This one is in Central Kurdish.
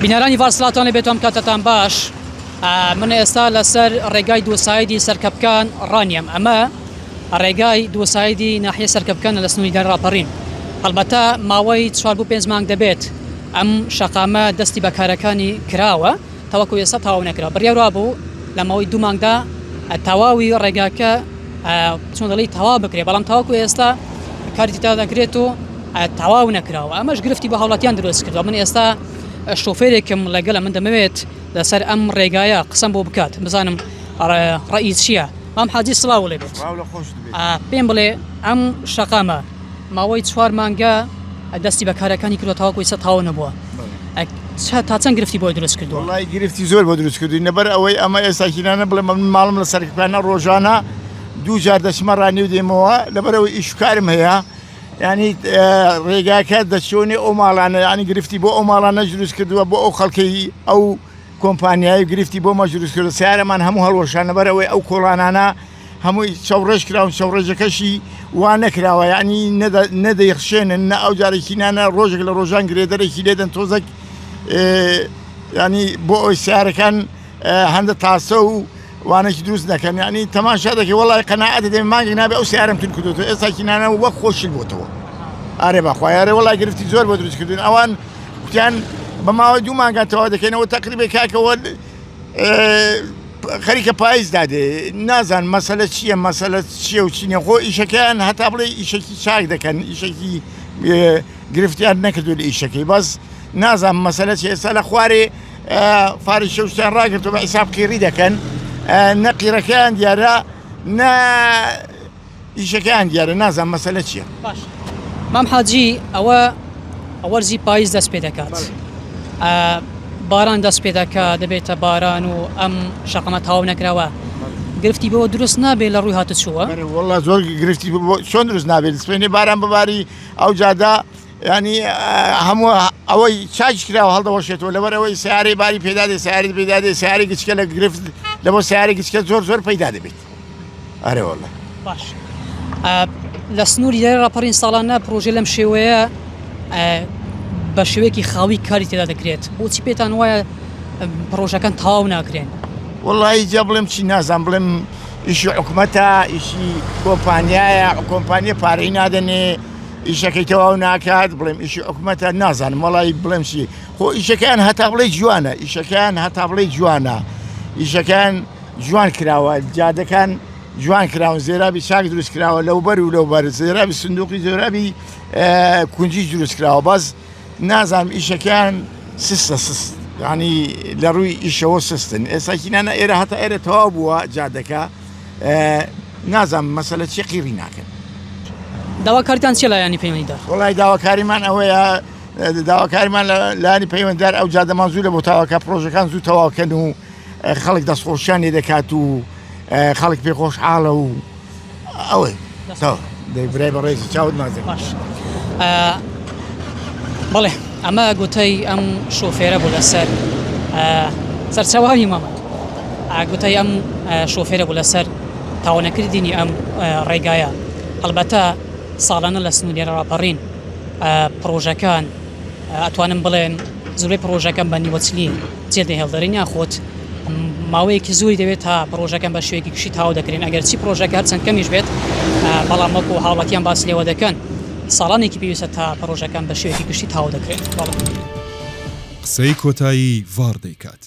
بینەرانی ڤار سڵاتان لێ بێت ئەم کاتەتان باش من ئێستا لەسەر ڕێگای دووسایدی سەرکەپکان ڕانیم ئەمە ڕێگای دووسایدی ناحیە سەرکەپکانە لە سنووری دار ڕاپەڕین هەڵبەتە ماوەی چوار بۆ پێنج مانگ دەبێت ئەم شەقامە دەستی بەکارەکانی کراوە تاوەکو ئێستا تەواو نەکرا بڕیار وابوو لە ماوەی دوو مانگدا تەواوی ڕێگاکە چۆن دەڵێی تەواو بکرێت بەڵام تاوەکو ئێستا کاری تێدا دەکرێت و تەواو نەکراوە ئەمەش گرفتی بە هاوڵاتیان دروست کردووە من ئێستا شۆفێرێکم لەگەڵە من دەمەوێت لەسەر ئەم ڕێگایە قسەم بۆ بکات بزانم ڕەئی چییە مام حاجی سڵاو لێ بێت پێم بڵێ ئەم شەقامە ماوەی چوار مانگە دەستی بە کارەکانی کردووە تاوەکو ئێستا تەواو نەبووە تا چەند گرفتی بۆ دروست کردووە؟ وەڵای گرفتی زۆر بۆ دروست کردوین لەبەر ئەوەی ئەمە ئێستاکینانە بڵێ من ماڵم لە سەرکانە ڕۆژانە دوو جار دەچمە ڕانی و دێمەوە لەبەرەوەی ئیش و کارم هەیە ینی ڕێگاکە دەچۆنێ ئەو ماڵانە ینی گرفتی بۆ ئەو ماڵانە دروست کردووە بۆ ئەو خەڵکەی ئەو کۆمپانیای گرفتی بۆ مە دروست کرد سیارەمان هەموو هەڵوەشان لەبەرەوەی ئەو کۆڵانانە هەمووی چەوڕێژ کراون چەوڕێژەکەشی وا نەکراوە یعنی نەدەیخشێنن نە ئەو جارێکی نانە ڕۆژێک لە ڕۆژان گرێدەرێکی لێدەن تۆزێک ینی بۆ ئەوی سیارەکان هەندە تاسە و وانێکی دروست نەکەن ینی تەماشا دەکەی وڵی قەناعەت دەێ مانگی نابێ ئەو سیارم تون کردوەوە ئێستاکی نانە وەک خۆشی بۆتەوە ئارێ بەخوایارێ وڵی گرفتی زۆر بۆ دروستکردن ئەوان کوتیان بە ماوەی دوو مانگان تەوا دەکەینەوە تقریبێ کاکەوە خەریکە پایز دادێ نازان مەسەلە چییە مەسەلە چییە و چینە خۆ ئیشەکەیان هەتا بڵێ ئیشەکی چاک دەکەن ئیشەکی گرفتیان نەکردو لە ئیشەکەی بەس نازان مەسەلە چی ئێستا لە خوارێ فاری شەوشتیان ڕاگرتو بە حیساب قیڕی دەکەن نە قیڕەکەیان دیارە نە ئیشەکەیان دیارە نازانم مەسەلە چیە. باش مام حاجی ئەوە وەرزی پاییز دەست پێ دەکات باران دەست پێ دەکات دەبێتە باران و ئەم شەقەمە تەواو نەکراوە گرفتی بەوە دروست نابێت لە ڕووی هاتوچووە والله زۆر گرفتی چۆن دروست نابێت سپێنێ باران بباری ئەو جادا ینی هەموو ئەوەی چاک کراوە هەڵدەوەشێتەوە لەبەر ئەوەی سیارەی باری پێدادێ سیاری پێدادێ سیاری گچکە لە گرفت لە بۆ سیاری گچکە زۆر زۆر پەیدا دەبێت ئەرێ واللە. باش لە سنووری دەرێ ڕاپەڕین ساڵانە پرۆژە لەم شێوەیە بە شێوەیەکی خاوی کاری تێدا دەکرێت بۆچی پێتان وایە پرۆژەکان تەواو ناکرێن؟ وەڵی جا بڵێم چی نازان بڵێم ئیشی حکومەتە ئیشی کۆمپانیایە کۆمپانیە پارەی نادەنێ ئیشەکەی تەواو ناکات بڵێم ئیشی حکومەتە نازانم وەڵی بڵێم چی خۆ ئیشەکەیان هەتا بڵێ جوانە ئیشەکەیان هەتا بڵێ جوانە ئیشەکان جوان کراوە جادەکان جوان کراون زێرابی چاک دروست کراوە لەوبەر و لەوبەر زێرابی سندوقی زێرابی کونجی دروست کراوە بەس نازانم ئیشەکەیان سستە سست ینی لە ڕووی ئیشەوە سستن ئێساکینانە ئێرە هەتا ئێرە تەواو بووە جادەکە نازانم مەسەلە چی قیڕی ناکەن. داواکاریتان چیە لایەنی پەیوەندیدار؟ وەڵای داواکاریمان ئەوەیە داواکاریمان لە لایەنی پەیوەنددار ئەو جادەمان زوو لە بۆ تاواکە پرۆژەکان زوو تەواوکەن و خەڵک دەستخۆشیان لێ دەکات و خەڵک پێ خۆشحاڵە و ئەوەی دەی برای بەڕێزی چاوت مازێ باش بەڵێ ئەمە گوتەی ئەم شۆفێرە بوو لەسەر سەرچاوانی مامە گوتەی ئەم شۆفێرە بوو لەسەر تاوانەکردنی ئەم ڕێگایە هەڵبەتە ساڵانە لە سنووری ڕاپەڕین پڕۆژەکان ئەتوانم بڵێم زۆربەی پڕۆژەکان بە نیوەچلی جێدەهێڵدرێن یاخود ماوەیەکی زۆری دەوێت تا پڕۆژەکان بە شێوەیەکی گشتی تەواو دەکرێن ئەگەرچی پڕۆژەکە هەرچەند کەمیش بێت بەڵام وەکو هاوڵاتیان باس لێوە دەکەن ساڵانێکی پێویستە تا پڕۆژەکان بە شێوەیەکی گشتی تەواو دەکرێن. قسەی کۆتایی ڤاڕ دەیکات.